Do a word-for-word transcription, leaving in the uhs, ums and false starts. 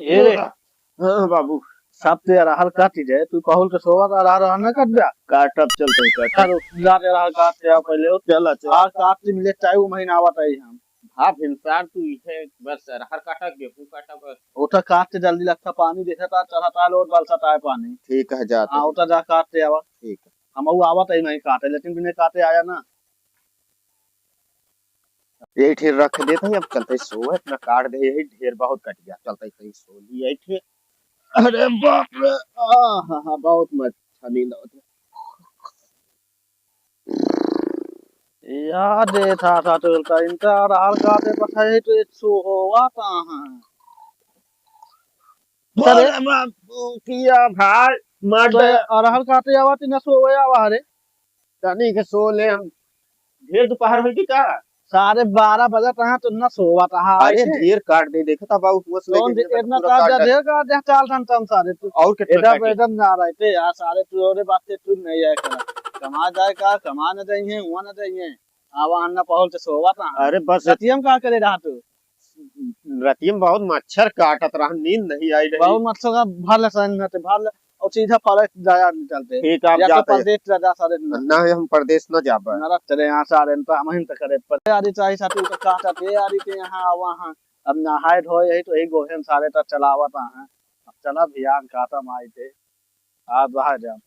ए रे। हाँ बाबू। सब ते अरहर काटी दे, तू पहुल के सोवत अरहर, अरहर न काट जा। काटब चलते काट। चलो, जा दे अरहर काट के आओ पहले हो। चला, चला। अरहर काट ले मिले टाइम महीना आवत आई हम। हाँ, भिनसार तू इहे बस अरहर काटा, गेहूं काटा बस। ओटा काट के जल्दी लगता, पानी देखा था, चढ़ा था, लोट बलसा था पानी। ठीक है, जाते हाँ, हैं। ओटा जा काट के आवा। ठीक है। हम वो आवत आई नहीं काटे, लेकिन बिना काटे आया ना। यही ठेर रख देते हैं, अब चलते सो, इतना काट दे, यही ढेर बहुत कट गया, चलते कहीं सो ली यही ठेर। अरे बाप रे, आहा, बहुत मच्छर नींद आवत है। याद है था, था टोलता, इनका अरहर काटे पठाए तो एक सो होवा कहाँ है? अरे अरे बाप, किया भाई, मर तो गया। अरहर काटे आवा तो न सोवे आवा रे। तनी के सो ले हम। ढेर दोपहर होई कि का? साढ़े बारह बजत रहा तो न सोवत रहा। अरे ऐसे? ढेर काट दे, देखत बा, हुआ से कौन लेके दे-, इतना पूरा काट काट दे, दे। ढेर काट दे, चाल धन तम सारे तू। और कितना इधर काटे? पे इधर ना रहते यार, सारे तू और बात से तू नहीं आया कर। कमा जाए का, कमा न जाइए, हुआ न जाइए। आवा अन्ना पहुल से सोवत रहा। अरे बस। रतियम का करे रहा तू? रतियम बहुत मच्छर काटत रहा, नींद नहीं आई रही। बहुत मच्छर का भर ले सहन न ते, भर ले। और सीधा फरक जाया निकलते। ठीक, आप या तो जाते हैं। परदेस चला जा सारे ना। ना, हम परदेस न जाबे। नरक चले यहाँ सारे, तो हम ही तो करे। पर यारी चाहे साथी तो का साथ, ये यारी के यहाँ आवा हाँ। अब नहाए धोए यही तो यही गोहे में सारे तो चलावत हाँ। अब चला भियान काटा माई के। आज बाहर जाम।